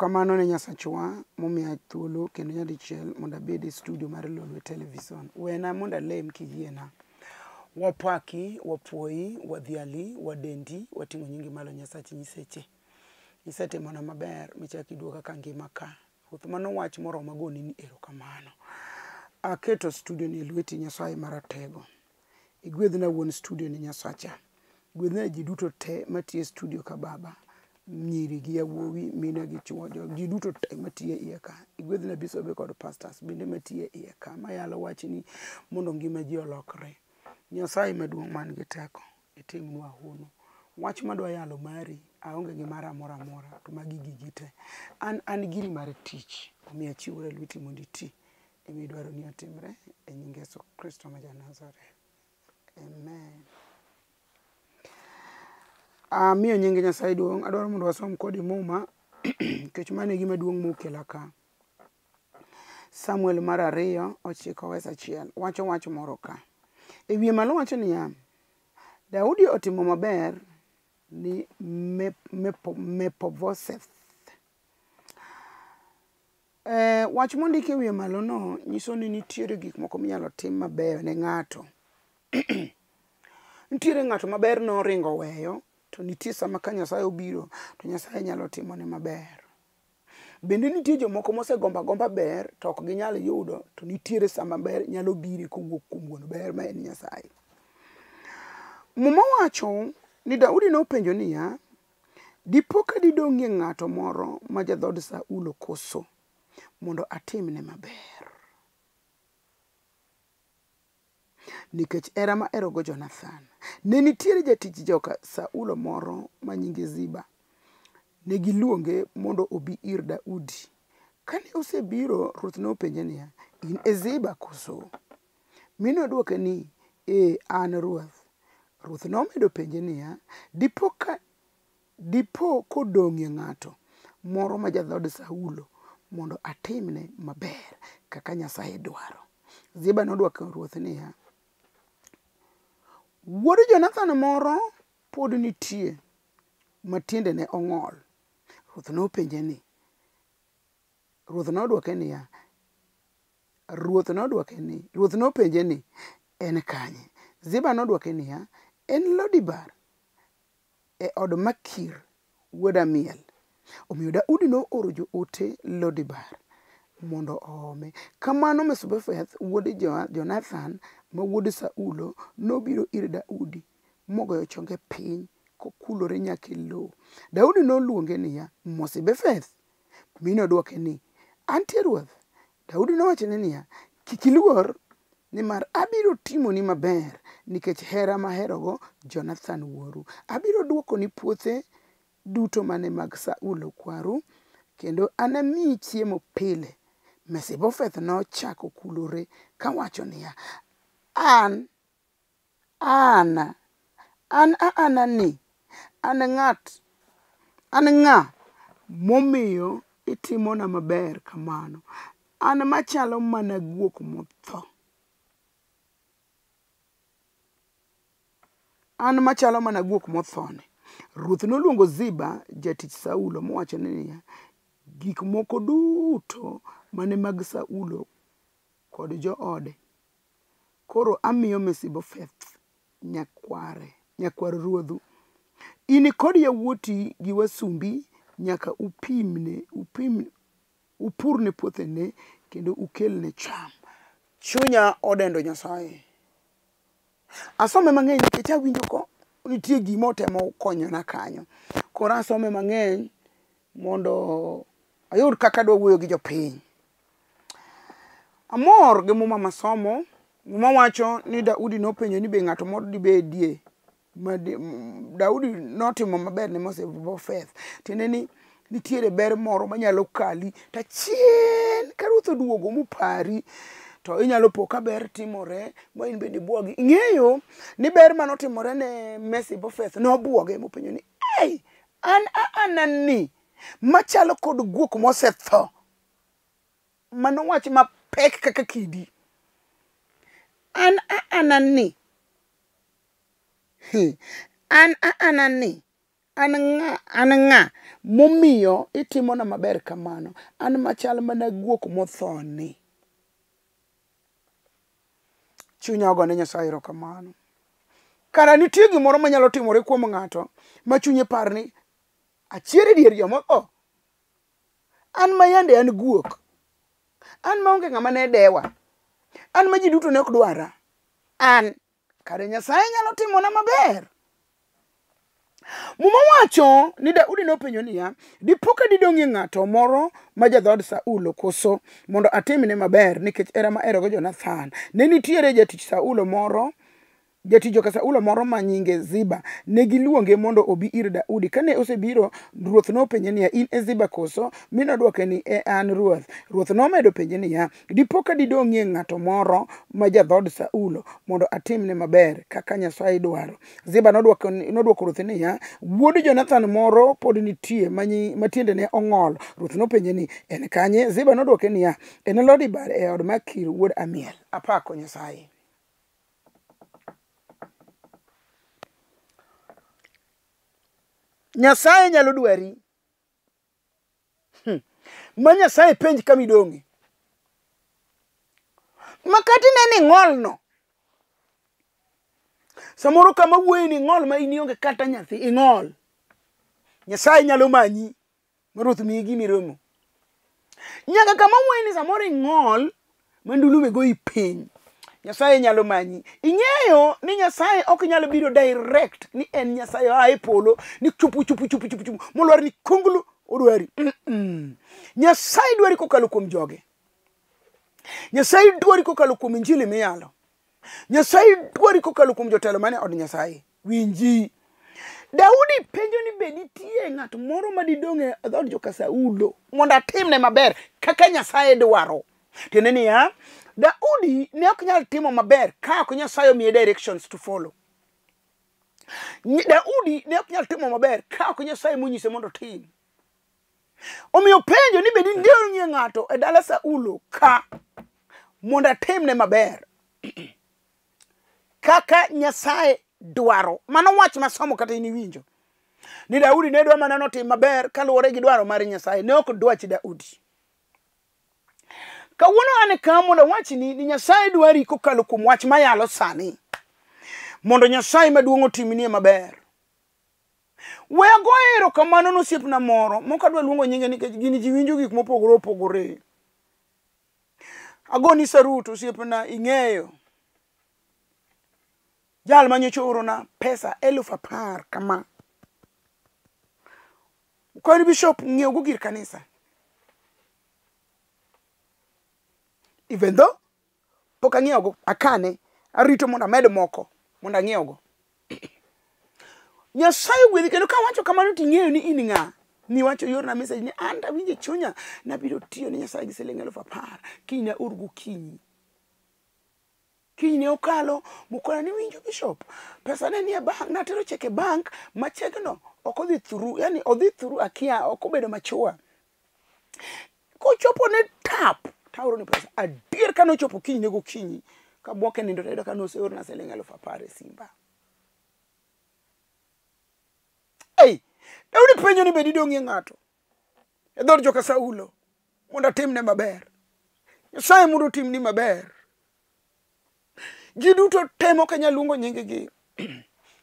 Erokamano ne Nyasachwa momiya thuolo kendo nyadichiel mondo abed e studio mar Lolwe Television. Wena mondo alem kiyiena. Wapaki, wapuoyi, wadhiali, wadendi, wating'o nyingi malo Nyasach nyiseche. Isetimona maber michako iduoga ka ngima ka. Ruoth mano wach moromo agoni ni erokamano. Aketo studio ni e lweti Nyasaye maratego. Igwedhna wuon studio ni Nyasacha. Gwedhna ji duto te matiyo e studio ka baba. Nyiri gi yawuowi, mine gi chuo, ji duto te matiyo e iye ka. Igwedhna bisobe kod pastors bende matiyo e iye ka mayalo wachni mondo ngima ji olokre. Nyasaye maduong' man gi teko, itimnwa hono. Wach madwa yalo mari, aonge gi mara moro amora, to magi gigi te. An an giri mar tich, omiyo achiwora e lweti mondo iti. Gima idwaro ni otimre e nying Yesu Kristo ma ja Nazareth. Amen. Amiyo nying Nyasaye duong', adwaro mondo wasom kodi muma nikech mano e gima duong' mokela ka. Samuel mar ariyo ochiko wes achiel wacho wach moro ka. E wiye malo wacho niya, Daudi otimo maber ni Mephibosheth. Wach mondik e wiye malono nyiso ni nitiere gik moko minyalo tim mabeyo ne ng'ato. Nitiere ng'ato maber noringo oweyo, to nitie sama ka Nyasaye obiro to Nyasaye nyalo timone maber. Bende nitie jomoko mosegombo agomba ber to ok ginyal yudo, to nitiere sama ber nyalo biro kowuok kuom wuon ber ma en Nyasaye. Muma wacho ni Daudi nopenjo niya, dipo ka didong'ie ng'ato moro ma ja dhood Saulo koso, mondo atimne maber? Nikech hera maherogo Jonathan. Ne nitiere jatich joka Saulo moro ma nyinge Ziba. Ne giluonge mondo obi ir Daudi. Kane osebiro, ruoth nopenje niya, in e Ziba koso? Mi nodwoke ni, ee, an ruoth. Ruoth nomedo penje niya, dipo kodong'ie ng'ato moro ma ja dhood Saulo mondo atimne maber kaka Nyasaye dwaro. Ziba nodwoko ruoth niya, wuod Jonathan moro pod nitie ma tiendene ong'ol. Ruoth nopenje ni, ruoth nodwoke niya, ruoth nodwoke ni, ruoth nopenje ni, en kanye? Ziba nodwoke niya, en Lodibar e od Makir wuod Amiel. Omiyo Daudi nooro joote Lodibar mondo oome. Kamano Mefibosheth wuod Jonathan ma wuod Saulo nobiro ir Daudi mogoyo chonge piny kokulore nyaka e lowo. Daudi noluonge niya, Mefibosheth. Mi nodwoke ni, antie ruoth. Daudi nowachone niya, kik iluor, nimar abiro timoni maber nikech hera maherogo Jonathan wuoru. Abiro dwokoni puothe duto mane mag Saulo kwaru, kendo anamiyi chiemo pile. Mefibosheth nochako kulore kawacho niya, an ana ni, an ng'a momiyo itimona maber kamano? An machalo mana guok motho. An machalo mana guok mothoni. Ruoth noluongo Ziba jatich Saulo mowachone niya, gik moko duto mane mag Saulo kod joode koro amiyo Mefibosheth nyakwar ruodhu. In kod yawuoti gi wasumbi nyaka upurne puothene kendo ukelne cham. Chunya odendo Nyasaye. Asome mang'eny nikech awinjo ko nitie gima otemo konyona kanyo. Koro asome mang'eny mondo ayud kaka adwa wuoyo gi jopiny. Amor gi muma masomo. Muma wacho ni Daudi nopenjo ni be ng'ato moro dibedie. Daudi notimo maber ne Mefibosheth. Tiende ni nitiere ber moro manyalo kali to achien ka ruoth oduogo mopari to inyalo po ka ber timore ma in bende ibuogi. Ing'eyo ni ber manotimore ne Mefibosheth nobuoge mopenjo ni, ei, an ana ni machalo kod guok mosetho. Mano wach mapek kaka kidi. An ana ni. An ana ni An ng'a, an ng'a momiyo itimona maber kamano? An machal mana guok mothoni. Chunya ogone Nyasaye erokamano. Kara nitie gimoro manyalo timore kuom ng'ato ma chunye par ni achier e dier joma otho. An ma yande an guok. An maonge ng'ama ne dewa. An ma ji duto ne ok dwara. An. Kare Nyasaye nyalo timona maber. Muma wacho ni Daudi nopenjo niya, dipo ka didong'ie ng'ato moro ma ja dhood Saulo koso mondo atimne maber nikech hera ma aherogo Jonathan. Ne nitiere jatich Saulo moro, jatich joka Saulo moro ma nyinge Ziba. Ne giluonge mondo obi ir Daudi. Kane osebiro, ruoth nopenje niya, in e Ziba koso? Mi nodwoke ni, e an ruoth. Ruoth nomedo penje niya, dipo ka didong'ie ng'ato moro ma ja dhood Saulo mondo atimne maber kaka Nyasaye dwaro. Ziba nodwoko ruoth niya, wuod Jonathan moro pod nitie ma tiendene ong'ol. Ruoth nopenje ni, en kanye? Ziba nodwoke niya, en Lodibar e od Makir wuod Amiel. Apako Nyasaye. Nyasaye nyalo dwari. Ma Nyasaye penj kama idong'e. Makati ne ni ng'ol no. Samoro kama wuoyi ni ng'ol ma in ionge kata nyathi, ing'ol. Nyasaye nyalo manyi ma ruoth miyi gima iromo. Nyaka kama wuoyi ni samoro ing'ol ma ndulume goyi piny. Nyasaye nyalo manyi. Ing'eyo ni Nyasaye ok nyal biro direct ni en Nyasaye oa e polo ni chupu chupu chupu chupu chupu molwar ni kunglu odwari. Nyasaye dwari kokalo kuom joge. Nyasaye dwari kokalo kuom injili miyalo. Nyasaye dwari kokalo kuom jotelo mane od Nyasaye. Winji. Daudi penjo ni be nitie ng'at moro ma didong' e dhood joka Saulo mondo atimne maber kaka Nyasaye dwaro. Tiende niya, Daudi ne ok nyal timo maber ka ok Nyasaye omiye directions to follow. Daudi ne ok nyal timo maber ka ok Nyasaye monyise mondo otim. Omiyo penjo ni be didong'ie ng'ato e dala Saulo ka mondo atimne maber kaka Nyasaye dwaro. Mano wach masomo kata in iwinjo. Ni Daudi ne dwa mana notim maber kaluwore gi dwaro mar Nyasaye, ne ok dwach Daudi. Kawuono an ka mondo awachni ni Nyasaye dwari kokalo kuom wach mayalo sani. Mondo Nyasaye maduong' otimnie maber. We ago erokamano ne osiepna moro, mok adwa luongo nyinge nikech gini ji winjo gik mopogore opogore. Agoni sarut osiepna, ing'eyo. Jal manyocha oorona pesa 10,000 kama. Kwani bishop ng'iew go gir kanisa. Even though pok ang'iewo go, akane, arito mondo amed moko mondo ang'iew go. Nyasaye ogwedhi kendo kawacho kamano to ing'eyo ni in ng'a. Niwacho iorna message ni an tawinjo e chunya nabiro tiyo ne Nyasaye gi siling 10,000 kiny naor gokinyi. Kiny ne okalo mokona ni winjo bishop, pesa ne nie bank, natero cheque e bank ma cheque no ok odhi through, yani odhi through akia ok obedo mature. Kochopo ne tap taoro ni pesa. Adier kane ochopo kiny ne gokinyi kabuok e nindo tayudo ka noseorna siling 10,000 e simba. Ei, Daudi penjo ni be didong'ie ng'ato e dhood joka Saulo mondo atimne maber. Nyasaye mondo otimni maber. Ji duto temo ka nyal luongo nying-gi.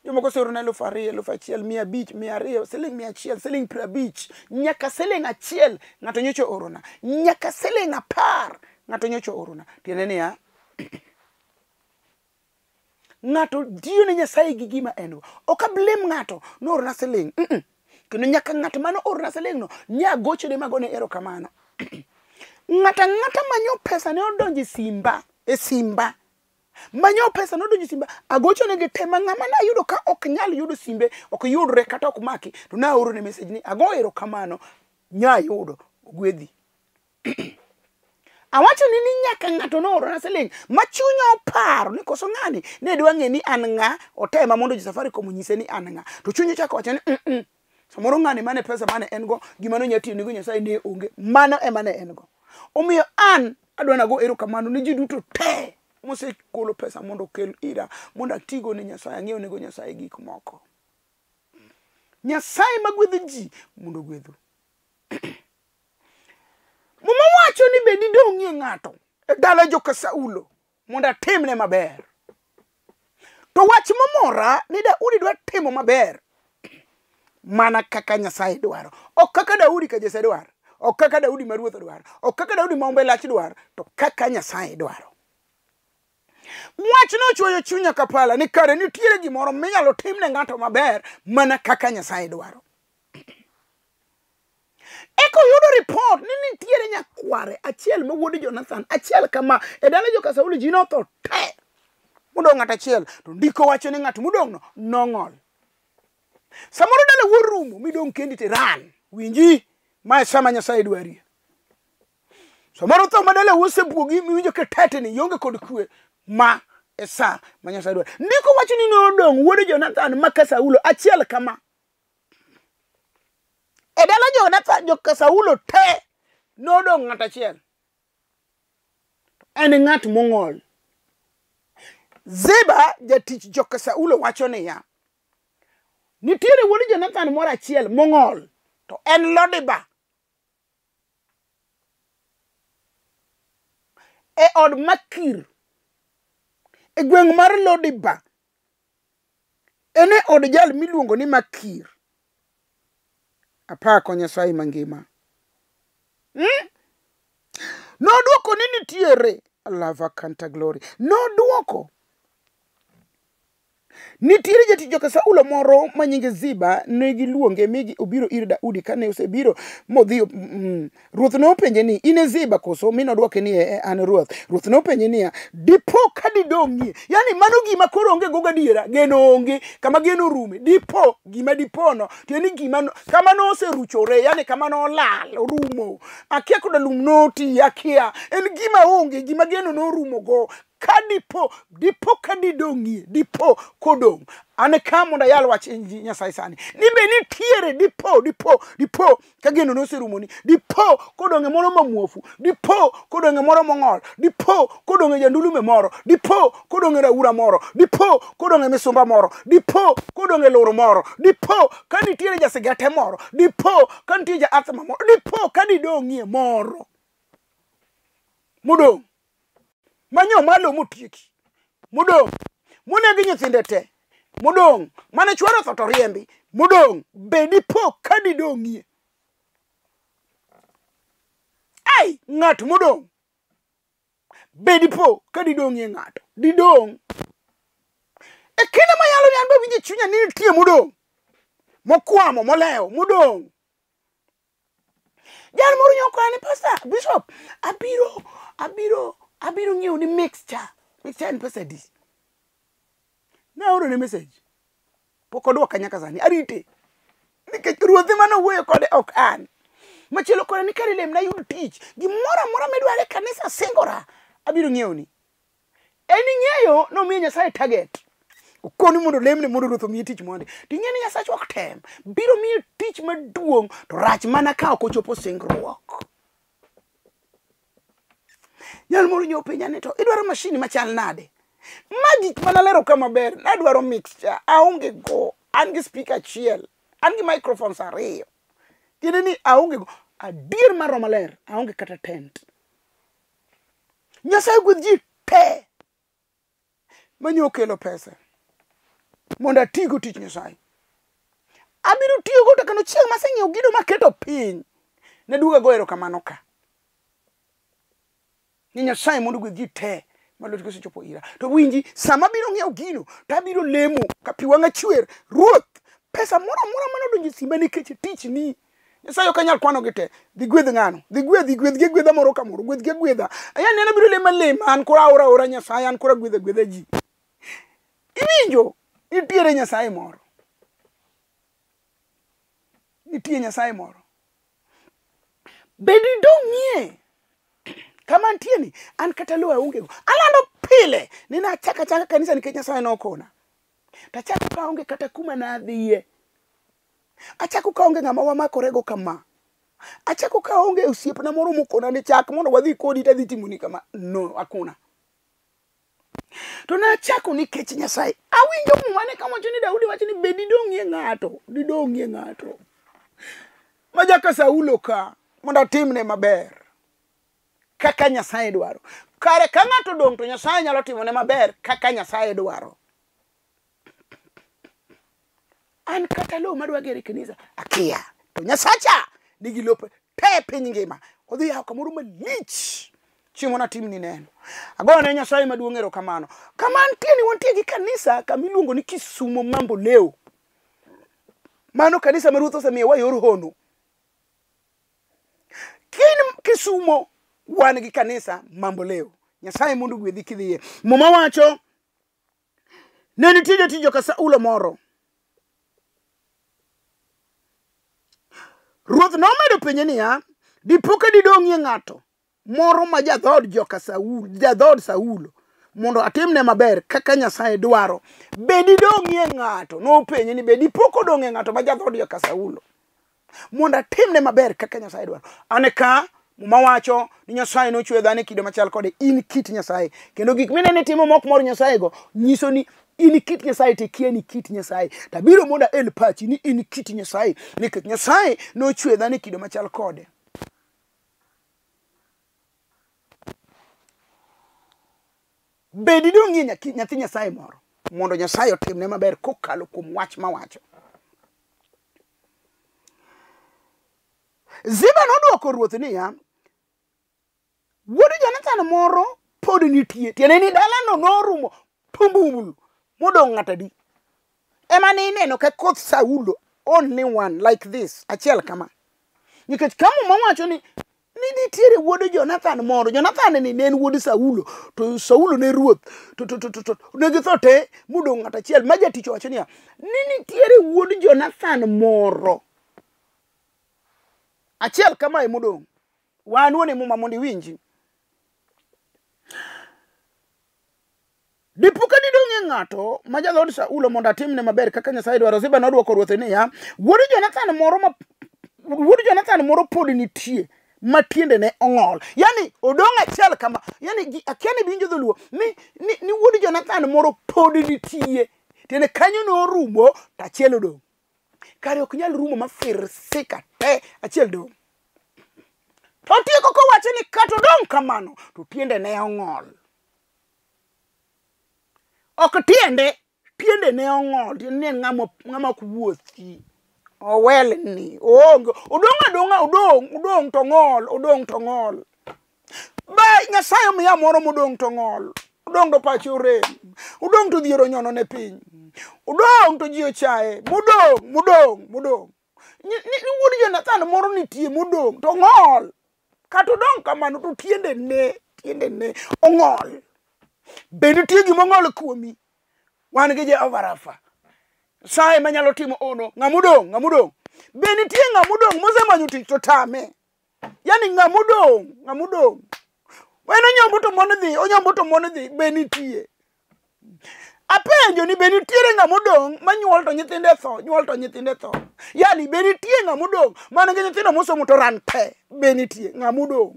Jomoko oseorona 2,000, 1,000, 500, 200, siling 100, siling 50, nyaka siling 1 ng'ato nyocha oorona. Nyaka siling 10 ng'ato nyocha oorona. Tiende niya, ng'ato tiyo ne Nyasaye gi gima en go. Ok a blame ng'ato noorona siling. Kendo nyaka ng'at mane oorona siling no nya gochone magone erokamano. Ng'ato ang'ata manyo pesa ne odonjo e simba, e simba. Manyo pesa nodonjo e simba, agochone gi te ma ng'ama nayudo ka ok nyal yudo simbe, ok yudre kata ok maki, to naorone message ni ago erokamano, nya yudo, ogwedhi. Awacho ni ni nyaka ng'ato noorona siling ma chunya oparo ni koso ng'ani ne dwa ng'e ni an ng'a, otema mondo jo Safaricom onyise ni an ng'a. To chunye ochako wacho ni samoro ng'ani mane pesa mane en go, gima nonya tiyo nego Nyasaye ne onge, mano ema ne en go. Omiyo an adwa nago erokamano ne ji duto te mosekolo pesa mondo okel ira mondo atigo ne Nyasaye, ang'iew nego Nyasaye gik moko. Nyasaye magwedho ji mondo ogwedhu. Muma wacho ni be didong'ie ng'ato e dala joka Saulo mondo atimne maber. To wach momora ni Daudi dwa timo maber mana kaka Nyasaye dwaro. Ok kaka Daudi ka Jesse dwaro, ok kaka Daudi ma ruoth dwaro, ok kaka Daudi ma ombe lach dwaro, to kaka Nyasaye dwaro. Wach nochwoyo chunya kapala ni kare nitiere gimoro minyalo timne ng'ato maber mana kaka Nyasaye dwaro. Eka oyudo report ni nitiere nyakware achiel ma wuod Jonathan, achiel kama e dala joka Saulo ji notho te. Modong' ng'at achiel, to ndiko wacho ni ng'at modong' no nong'ol. Samoro dala wuor rumo midong' kendi to iran. Winji, ma e sama Nyasaye dwarie. Samoro tho ma dala osebuogi miwinjo ka tetni ionge kod kwe, ma e sa ma Nyasaye dwaro. Ndiko wacho ni nodong' wuod Jonathan ma ka Saulo achiel kama. E dala Jonathan joka Saulo te nodong' ng'at achiel. En ng'at mong'ol. Ziba jatich joka Saulo wacho niya, nitiere wuod Jonathan moro achiel mong'ol, to en Lodiba. E od Makir, e gweng' mar Lodiba, en e od jal miluongo ni Makir. Apako Nyasaye mangima. Nodwoko ni nitiere Lava Kanta Glory. Nodwoko nitiere jatich joka Saulo moro ma nyinge Ziba, ne giluonge mi obiro ir Daudi. Kane osebiro modhi, ruoth nopenje ni in e Ziba koso? Mi nodwoke ni e an ruoth. Ruoth nopenje niya, dipo ka didong'ie. Yani mano gima koro onge go gadiera, geno onge, kama geno orume. Dipo, gima dipono, tiende ni gima no, kama noseruchore, yani kama nolal, orumo. Akia koda lum noti, akia. En gima onge, gima geno norumo go. Ka dipo, dipo ka didong'ie, dipo kodong'. An ka mondo ayal wach Nyasaye sani. Ni be nitiere dipo, dipo, dipo ka geno noserumoni. Dipo kodong' e moro ma muofu. Dipo kodong' e moro mong'ol. Dipo kodong' e jandulume moro. Dipo kodong' e raura moro. Dipo kodong' e misumba moro. Dipo kodong' e loro moro. Dipo ka nitiere jasigete moro. Dipo ka nitie ja athma moro. Dipo ka didong'ie moro. Modong'. Manyo malo motieki. Modong'. Monegi nyithinde te. Modong'. Mane chwero tho to riembi. Modong'. Be dipo ka didong'ie. Ai, ng'at modong'. Be dipo ka didong'ie ng'ato. Didong'. E kinde ma yalo ni an be winjo chunya ni nitie modong'. Mokwamo, molewo, modong'. Jal moro nyokora ni pastor, bishop, abiro ng'iewo ni mixture. Mixture en pesa adi? Naoro ne message. Pok odwoka nyaka sani. Arite. Nikech ruodhe mane owuoyo kode ok an. Machielo kore ni kare lemna yud tich. Gimoro amora midwaro e kanisa singora. Abiro ng'iewo ni. En ing'eyo nomiyo Nyasaye target. Okoni mondo lemne mondo ruoth omiye tich mondi. To ing'e ni Nyasaye ok tem. Biro miye tich maduong' to rach mana ka ok ochopo singruok. Jal moro nyo penja ni to idwaro machine machal nade? Ma gik mana lero ka maber. Nadwaro mixture. Aonge go. An gi speaker achiel. An gi microphones ariyo. Tiende ni aonge go. Adier mar roho maler. Aonge kata tent. Nyasaye gwedh ji te. Manyo kelo pesa mondo atigo tich Nyasaye. Abiro tiyogo to kendo chieng' maseng'iewo gido maketo piny, naduogo ago erokamano ka. Ni Nyasaye mondo ogwedh ji te ma lwetgi osechopo ira. To winji, sama abiro ng'iewo gino, to abiro lemo ka pi wang'a chwer. Ruoth, pesa moro amora mane odonjo e simba nikech tichni. Nyasaye ok anyal kwano gi te. Dhi gwedh ng'ano. Dhi gwedh, gwedh gi gwedha moro ka moro, gwedh gi gwedha. Ayani an abiro lema lema, an koro aora aora Nyasaye, an koro agwedha gwedha ji. Iwinjo? Nitiere Nyasaye moro. Nitie Nyasaye moro. Be didong'ie kama antie ni, an kata lowo aonge go. Alando pile ni nachako achaka kanisa nikech Nyasaye nokona. To achako ka aonge kata kuma nadhiye. Achako ka onge ng'ama wamakorego kama. Achako ka onge osiepna moro mokona ni chak mondo wadhi kodi tadhi timoni kama. No, hakuna. To nachako nikech Nyasaye. Awinjo Muma ne kawacho ni Daudi wacho ni be didong'ie ng'ato, didong'ie ng'ato. Ma jaka Saulo ka, mondo atimne maber. Kaka Nyasaye dwaro. Kare ka ng'ato odong' to Nyasaye nyalo timone maber kaka Nyasaye dwaro. An kata lowo madwa gero e kanisa akia. To Nyasacha nigi lope te piny ngima. Odhi yawo kamoro malich. Chieng' moro atimni neno. Agoyo ne Nyasaye maduong' erokamano. Kama antie ni wantie gi kanisa kama iluongo ni Kisumo Mambo Leo. Mano kanisa ma Ruoth osemiyowa yor hono. Kin Kisumo wan gi kanisa Mambo Leo. Nyasaye mondo ogwedhi kidhiye. Muma wacho ne nitie jatich joka Saulo moro. Ruoth nomedo penje niya, dipo ka didong'ie ng'ato moro ma jadhood joka Saul, jadhood Saulo, mondo atimne maber kaka Nyasaye dwaro. Be didong'ie ng'ato? Nopenje ni be dipo kodong'ie ng'ato ma jadhood joka Saulo, mondo atimne maber kaka Nyasaye dwaro. An ka Muma wacho ni Nyasaye nochweyo dhano e kido machal kode, in kit Nyasaye. Kendo gik minene timo mok mor Nyasaye go nyiso ni in kit Nyasaye to ikia ni kit Nyasaye. To abiro mondo ael pachi ni in kit Nyasaye, nikech Nyasaye nochweyo dhano e kido machal kode. Be didong'ie nyathi Nyasaye moro mondo Nyasaye otimne maber kokalo kuom wach mawacho? Ziba nodwoko ruoth niya, wuod Jonathan moro pod nitie. Tiende ni dalano norumo pumbulu modong' ng'ato adi. Ema ne ineno ka koth Saulo only one like this, achiel kama. Nikech ka Muma wacho ni nitiere wuod Jonathan moro, Jonathan ni ne en wuod Saulo, to Saulo ne ruoth, to ne githo te modong' ng'ato achiel. Ma jatich owacho niya, ni nitiere wuod Jonathan moro achiel kama emodong'. Wanuone Muma mondo iwinji. Dipo ka didong'ie ng'ato ma jadhood Saulo mondo atimne maber kaka Nyasaye dwaro. Ziba nodwoko ruoth niya, wuod Jonathan moro ma wuod Jonathan moro pod nitie ma tiende ne ong'ol. Yani odong' achiel kama. Yani akia ni winjo dholuo ni wuod Jonathan moro pod nitie. Tiende kanyo norumo to achiel odong'. Kare ok nyal rumo ma firsika te achiel dong'. To otieko kowacho ni kata odong' kamano to tiende ne ong'ol. Ok tiende, tiende ne ong'ol, tiende ne en ng'ama ok wuothi. Owelni, oonge, odong' adong'a, odong', odong' to ng'ol, odong' to ng'ol. Ba Nyasaye omiya moro modong' to ng'ol. Odong' to pache orem. Odong' to dhier onyono ne piny. Odong' to ji ochaye. Modong', modong', modong'. Ni wuod Jonathan moro nitie modong' to ng'ol. Kata odong' kamano to tiende ne ong'ol. Be nitie gima ong'ol kuomi? Wan gi Jehova Rafa. Nyasaye manyalo timo ono. Ng'ama odong', ng'ama odong'. Be nitie ng'ama odong' mosemanyo tich to tame? Yani ng'ama odong', ng'ama odong'. En onyombo to mon dhi, onyombo to mon dhi, be nitie? Apenjo ni be nitiere ng'ama odong' manyuol to nyithinde tho, nyuol to nyithinde tho. Yani be nitie ng'ama odong' man gi nyithindo mosomo to ran te, be nitie ng'ama odong'?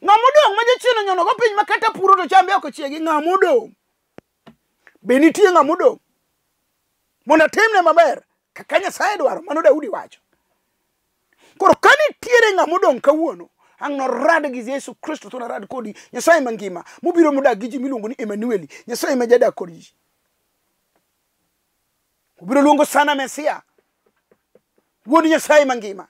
Ng'ama odong' ma jachien onyono go piny ma kata puro to chambe ok ochiegi, ng'ama odong'? Be nitie ng'ama odong' mondo atimne maber kaka Nyasaye dwaro? Mano Daudi wacho. Koro ka nitiere ng'ama odong' kawuono, ang' norad gi Yesu Kristo to norad kodi Nyasaye mangima mobiro modak gi ji miluongo ni Emmanuel, Nyasaye ma jadak kod ji. Obiro luongo sana Mesia, wuod Nyasaye mangima,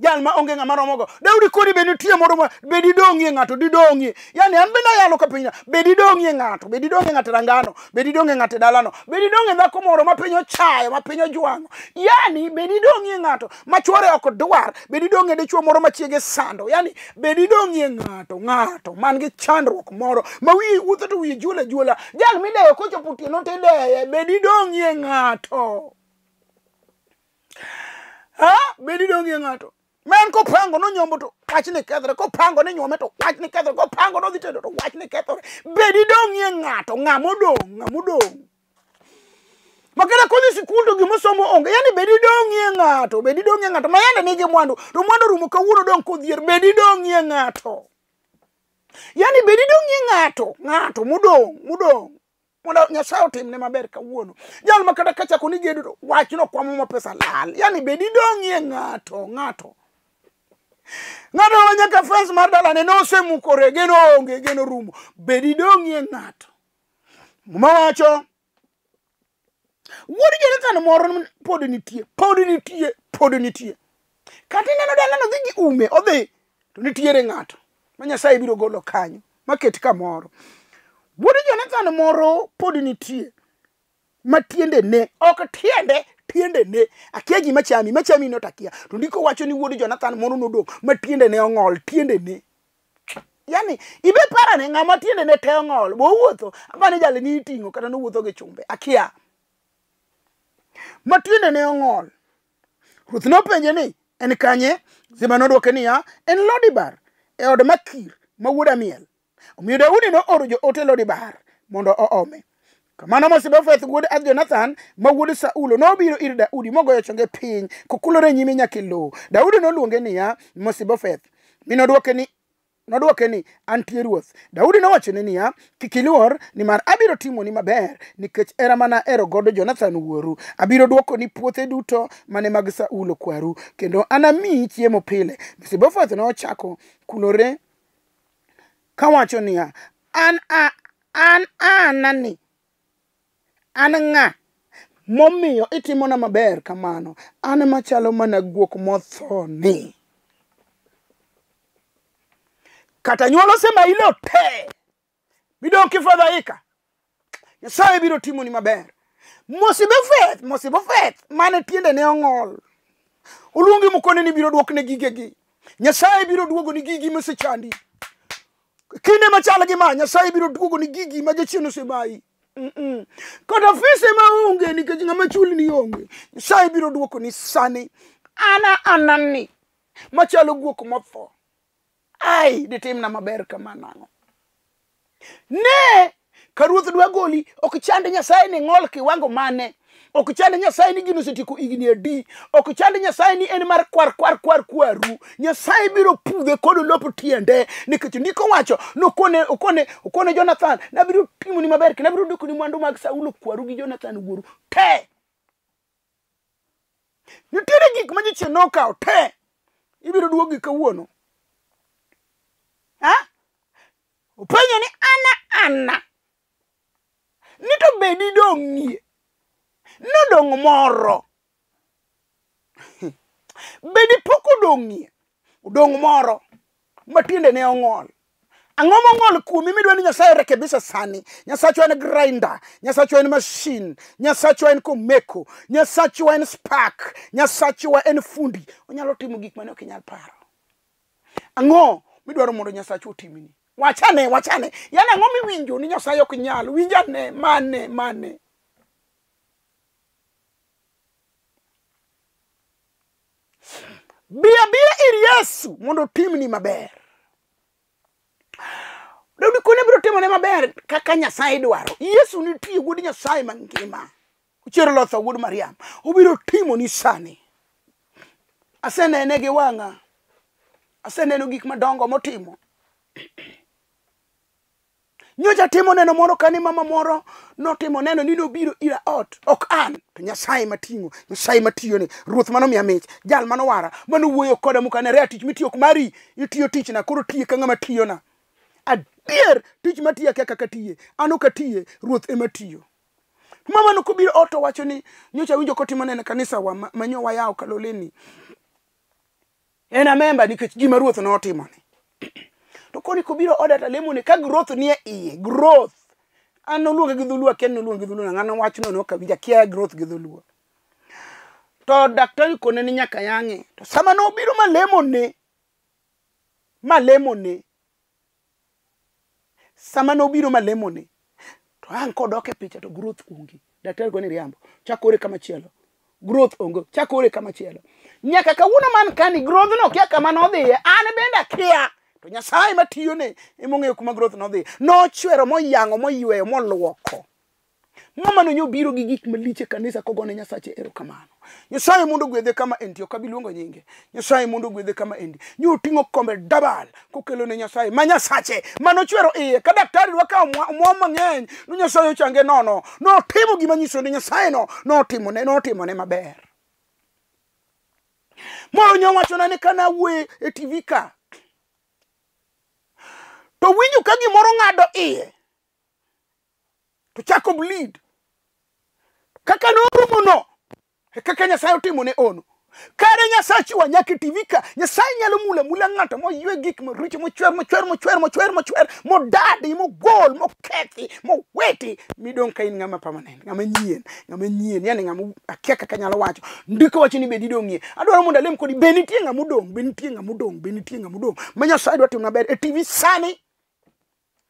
jal ma onge ng'ama romogo. Daudi kodi be nitie moro ma be didong'ie ng'ato, didong'ie. Yani an bende ayalo ka piny, be didong'ie ng'ato, be didong'ie ng'ato rangano, be didong'ie ng'ato dalano, be didong'ie dhako moro ma piny ochayo, ma piny ojwang'o. Yani be didong'ie ng'ato ma chwore ok dwar, be didong'ie dichuo moro ma chiege sando. Yani be didong'ie ng'ato, ng'ato man gi chandruok moro ma wiye wuotho to wiye juola juola, jal mideyo kochopo otieno to ideye, be didong'ie ng'ato? Ha? Be didong'ie ng'ato? Men kopango nonyombo to wachni kethore, kopango ni nyuome to wachni kethore, kopango nodhi tedo to wachni kethore. Be didong'ie ng'ato, ng'ama odong', ng'ama odong'? Makata kodhi sikul to gimosomo onge. Yani be didong'ie ng'ato, be didong'ie ng'ato ma yande nigi mwandu, to mwandu orumo kawuono odong' kodhier, be didong'ie ng'ato? Yani bedi dong'ie ng'ato, ng'ato modong', modong'. Mondo Nyasaye otimne maber kawuono. Jal ma kata kachako ni gedo to wachno kwamo ma pesa lal. Yani bedi dong'ie ng'ato, ng'ato. Ng'ato ma nyaka fence mar dalane nosemukore, geno onge, geno rumo. Bedi dong'ie ng'ato. Muma wacho, wuod Jonathan moro pod nitie, pod nitie, pod nitie. Kata ineno dalano dhi gi ume, odhi, to nitiere ng'ato ma Nyasaye biro golo kanyo, maket kamoro. Wuod Jonathan moro pod nitie, ma tiende ne, ok tiende, tiende ne. Akia gima chami, machami no takia. To ndiko wacho ni wuod Jonathan moro nodong', ma tiende ne ong'ol, tiende ne. Yani, ibe parane ng'ama tiende ne te ong'ol, bo owuotho, apani jali ni iting'o kata nowuotho gi chumbe, akia. Ma tiende ne ong'ol. Ruoth nopenje ni, en kanye? Ziba nodwoke niya, en Lodibar, e od Makir, ma wuod Amiel. Omiyo Daudi nooro joote Lodibar mondo oome. Kamano Mefibosheth wuod Jonathan ma wuod Saulo nobiro ir Daudi mogoyo chonge piny kokulore nyime nyaka e lowo. Daudi noluonge niya, Mefibosheth. Mi nodwoke ni, antie ruoth. Daudi nowachone niya, kik iluor, nimar abiro timoni maber, nikech hera mana ahero godo Jonathan wuoru. Abiro dwokoni puothe duto mane mag Saulo kwaru, kendo anamiyi chiemo pile. Mefibosheth nochako kulore kawacho niya, an anani, an ng'a momiyo itimona maber kamano? An machalo mana guok motho ni. Kata nyuol osemayi lo te, midong' kifadhaika, Nyasaye biro timoni maber. Mefibosheth, Mefibosheth mane tiende ne ong'ol, oluongi mokone ni biro dwokne gigegi. Nyasaye biro duogoni gigi mosechandi. Kinde machal gi ma, Nyasaye biro duogoni gigi ma jachien osemayi. Kata fise maonge nikech ng'ama chulni onge. Nyasaye biro duokoni sani. Ana anani machalo guok motho. Ai, ditimna maber kamano ang'o? Ne, ka ruoth dwa goli, ok chand Nyasaye ni ng'ol kiwango mane. Ok chand Nyasaye ni gino osetieko higni adi. Ok chand Nyasaye ni en mar kwar kwar kwar kwaru. Nyasaye biro pudhe kod lop tiende. Nikech ndiko wacho, nokone, okone, okone Jonathan, nabiro timoni maber, kendo abiro dwokoni mwandu mag Saulo kwaru gi Jonathan wuoru te. Nitiere gik ma jachien nokawo te. Ibiro duogi kawuono. Ha? Openjo ni ana ana. Ni to bedi dong'ie. Nodong' moro. Bedi pok odong'ie. Odong' moro. Ma tiende ne ong'ol. Ang'o mong'ol kuomi midwa ni Nyasaye rekebisha sani? Nyasachwa en grinder, Nyasachwa en machine, Nyasachwa en komeko, Nyasachwa en spark, Nyasachwa en fundi. Onyalo timo gik mane ok inyal paro. Ang'o midwaro mondo Nyasachwa otimni? Wachane, wachane. Yani ang'o miwinjo ni Nyasaye ok nyal? Winjane, mane, mane. Bi abira ir Yesu mondo otimni maber. Daudi kone biro timone maber kaka Nyasaye dwaro. Yesu nitie wuod Nyasaye mangima. Ochiero lotho wuod Mariam. Obiro timoni sani. Asenene gi wang'a. Aseneno gik madongo motimo. Nyocha timo neno moro kani mama moro notimo neno ni nobiro ira ot. Ok an, to Nyasaye mating'o, Nyasaye matiyone, Ruoth manomiya mich, jal manowara, manowuoyo koda mokane rea tich mitiyo ok mari, itiyo tichna, koro tiye ka ng'ama tiyona. Adier, tich matiyo akia kaka tiye, an ok atiye, Ruoth ema tiyo. Mama nokobiro ot to wacho ni nyocha winjo kotimo neno e kanisa wa manyo wayawo Kaloleni. En a member nikech gima Ruoth notimone. To koni kobiro oda to alemone ka growth nie iye, growth. An noluonge gi dholuo, akia ni noluonge gi dholuo, ng'ano wachno ne ok awinjo, akia growth gi dholuo. To daktari kone ni nyaka yang'e. To sama nobiro malemone, malemone, sama nobiro malemone, to ang' kodok e picha to growth onge. Daktari kone riambo, chak ore kama chielo. Growth onge, chak ore kama chielo. Nyaka kawuono man kani, growth no kia kama nodhiye, an bende akia. To Nyasaye matiyone ema ong'eyo kuma growth nodhiye. Nochwero moyang'o moyweyo moluoko. Mama no nyobiro gi gik malich e kanisa kogone Nyasache erokamano. Nyasaye mondo ogwedhe kama entie, ok abi luongo nyinge. Nyasaye mondo ogwedhe kama entie. Nyoting'o kombe dabal kokelo ne Nyasaye ma Nyasache manochwero iye. Ka daktari dwa kawo mwa mang'eny, no Nyasaye ochange nono. Notimo gima nyiso ni Nyasaye no notimone maber. Moro nyowachona ni kana awuoye e TV ka, to winjo ka gimoro ng'ado iye to chako bleed. Kaka norumo no, e kaka Nyasaye otimo ne ono. Kare Nyasaye nyaka e TV ka, Nyasaye nyalo mula mula ng'ato moywe gik maricho, mochwer mochwer mochwer mochwer mochwer, modadi, mogol, mokethi, moweti, midong' ka in ng'ama permanent, ng'ama nyien, ng'ama nyien, yani ng'ama akia kaka nyalo wacho. Ndiko wacho ni be didong'ie. Adwaro mondo alem kodi, be nitie ng'ama odong', be nitie ng'ama odong', be nitie ng'ama odong' ma Nyasaye dwa timo maber e TV sani.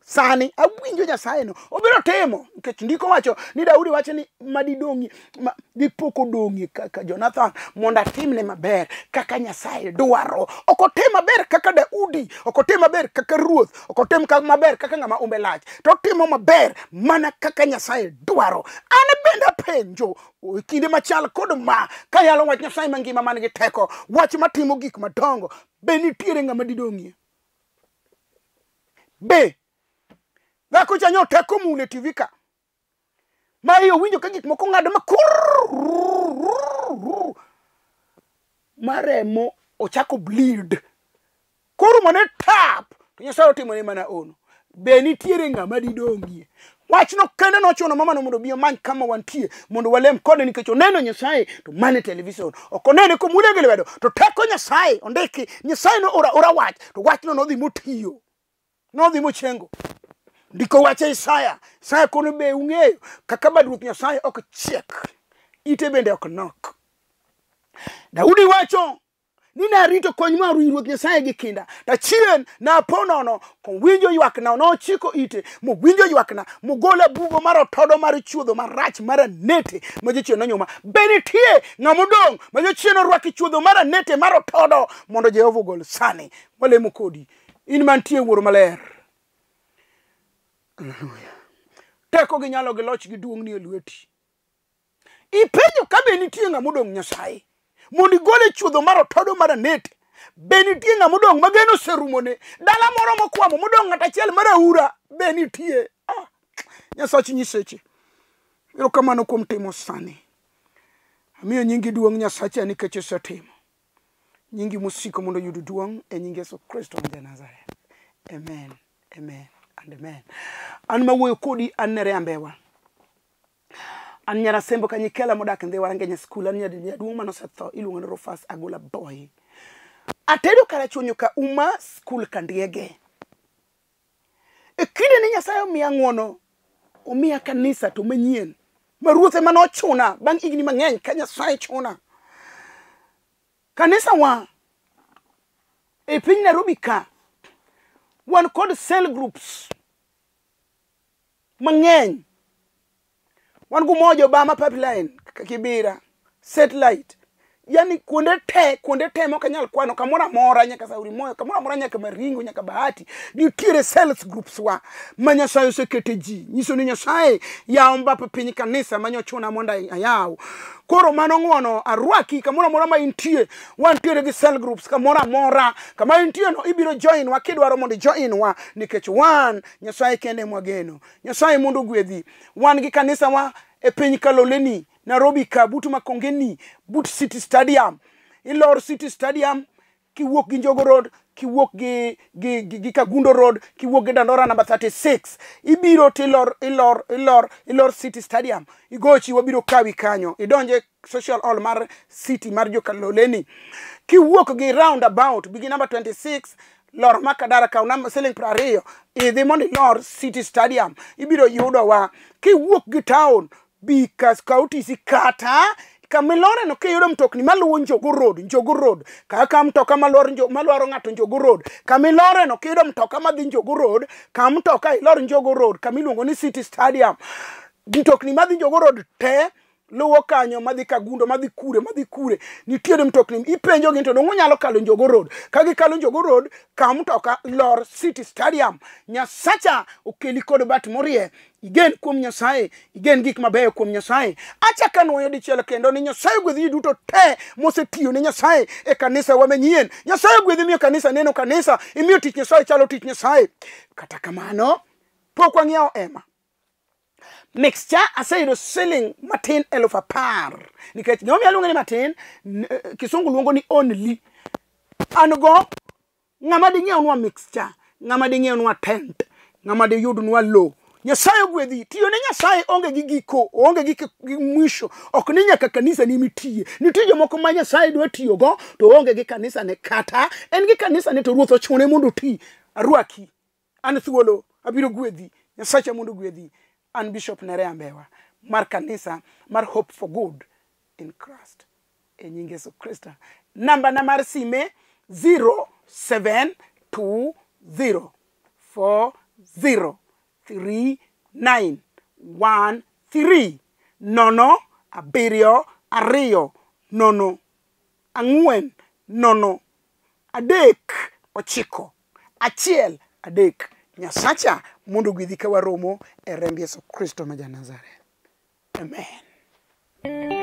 Sani awinjo Nyasaye no obiro timo, nikech ndiko wacho ni Daudi wacho ni madidong'ie, ma dipok odong'ie kaka Jonathan, mondo atimne maber kaka Nyasaye dwaro. Ok otim maber kaka Daudi, ok otim maber kaka ruoth, ok otim maber kaka ng'ama umbe lach, to otimo maber mana kaka Nyasaye dwaro. An bende apenjo e kinde machal kod ma, kayalo wach Nyasaye mangima man gi teko, wach matimo gik madongo, be nitiere ng'ama didong'ie? Be dhako cha nyo teko mule TV ka, ma iyo winjo ka gik moko ng'ado ma kurr ma remo ochako bleed, koro mane tap to Nyasaye otimo ne mana ono. Be nitiere ng'ama didong'ie? Wachno kende nochuno mama no mondo obi omany kama wantie mondo walem kode, nikech oneno Nyasaye to mane television, ok onene komule gi lwedo, to teko Nyasaye ondiki. Nyasaye no ora ora wach, to wachno nodhi motiyo, nodhi mochengo. Ndiko wacho Isaya, Isaya kono be ung'eyo kaka bad Ruoth Nyasaye ok chiek, ite bende ok nok. Daudi wacho ni narito kony mar Ruoth Nyasaye gi kinda, to achien napo nono kowinjo ywakna, nochiko ite mowinjo ywakna, mogola bugo mar otodo mar chuodho marach mar anete ma jachien nonyuma. Be nitie ng'ama odong' ma jachien orwako chuodho mar anete mar otodo mondo Jehova ogol sani? Walemo kodi in mantie Wuoro Maler. Hallelujah. Teko gi nyalo gi loch gi duong' ni e lweti. Ipenjo ka be nitie ng'ama odong' Nyasaye mondo igole chuodho mar otodo mar anete. Be nitie ng'ama odong' ma geno oserumone? Dala moro mokwamo modong' ng'at achiel mar aura, be nitie? Ah, Nyasach nyiseche, erokamano kuom timo sani. Amiyo nyingi duong' Nyasacha nikech isetimo. Nyingi mosiko mondo oyud duong' e nying Yesu Kristo ma ja-Nazareth. Amen, amen and amen. An mawuoyo kodi an Nerea Mbewa. An nyarasembo Kanyikela modak Ndhiwa Rangenya School. An jaduong' manosetho iluongo ni Rufus Agola Boy. Atedo Karachuonyo ka uma school Kandiege. E kinde ni Nyasaye omiya ng'uono, omiya kanisa to manyien ma ruoth ema nochuna bang' higni mang'eny ka Nyasaye chuna. Kanisa wa e piny Nairobi ka wan kod cell groups mang'eny. Wan gi Umoja, Obama Pipeline, Kibera, Satellite, yani kuonde te mok anyal kwano, kamoro amora nyaka Sauri Moyo, kamoro amora nyaka Maringo, nyaka Bahati, nitiere cells groups wa ma Nyasaye osekete ji. Nyiso ni Nyasaye yawo mbap piny kanisa ma nyochuna mondo ayaw. Koro mano ng'uono arwaki kamoro amora ma intie. Wantiere gi cell groups kamoro amora. Kama intie no ibiro join wa kidwaro mondo join wa, nikech wan Nyasaye kende mwageno. Nyasaye mondo ogwedhi. Wan gi kanisa wa e piny Kaloleni, Nairobi ka, but Makongeni, but City Stadium. Ilor City Stadium kiwuok gi Njogo Road, kiwuok gi Kagundo Road, kiwuok gi Dandora number 36. Ibiro to ilor City Stadium. Igochi wabiro kawi kanyo. Idonje social hall mar city mar Jokaloleni. Kiwuok gi roundabout, bi gi number 26, lor Makadara, kaw namba siling 20, idhi mondo ilor City Stadium. Ibiro yudowa. Kiwuok gi town, bi kaw tisi kata kamilore no kiyudo mtokni maluwo Njogo Road, Njogo Road, kaka mtoka malwaro ng'ato Njogo Road, kamilore no kiyudo mtoka madhi Njogo Road, ka mtoka ilor Njogo Road, kamiluongo ni City Stadium. Mtokni madhi Njogo Road te luwo kanyo madhi Kagundo, madhi kure, madhi kure. Nitiere mtokni, ipenjo gi to dong' unyalo kalo Njogo Road. Ka gikalo Njogo Road, kaw mtoka lor City Stadium. Nyasacha okeli kod bat morie. Igen kuom Nyasaye, igen gik mabeyo kuom Nyasaye. Achako anuoyo dichiel kendo ni Nyasaye ogwedh ji duto te mosetiyo ne Nyasaye e kanisa wa manyien. Nyasaye ogwedhi miyo kanisa neno kanisa, imiyo tich Nyasaye chalo tich Nyasaye. Kata kamano, pok wang'iewo ema. Mixture aseyudo siling matin 10,000 nikech gimomiyo aluonge ni matin, kisungu luongo ni only. An go ng'ama ding'iewnwa mixture, ng'ama ding'iewnwa tent, ng'ama diyudnwa lo. Nyasaye ogwedhi. Tiyo ne Nyasaye onge gi giko, onge gi mwisho. Ok ni nyaka kanisa ni mitiye. Nitie jomoko ma Nyasaye dwa tiyogo to onge gi kanisa ne kata en gi kanisa ne to Ruoth ochune mondo oti. Arwaki. An thuolo, abiro gwedhi. Nyasacha mondo ogwedhi. An Bishop Nerea Mbewa mar kanisa mar Hope for Good in Christ. E nying Yesu Kristo. Namba na mar sime 0720403913 0 7 2 0 4 0 3 9 1 3. Nyasacha mondo ogwedhi ka waromo e remb Yesu Kristo ma ja Nazareth. Amen.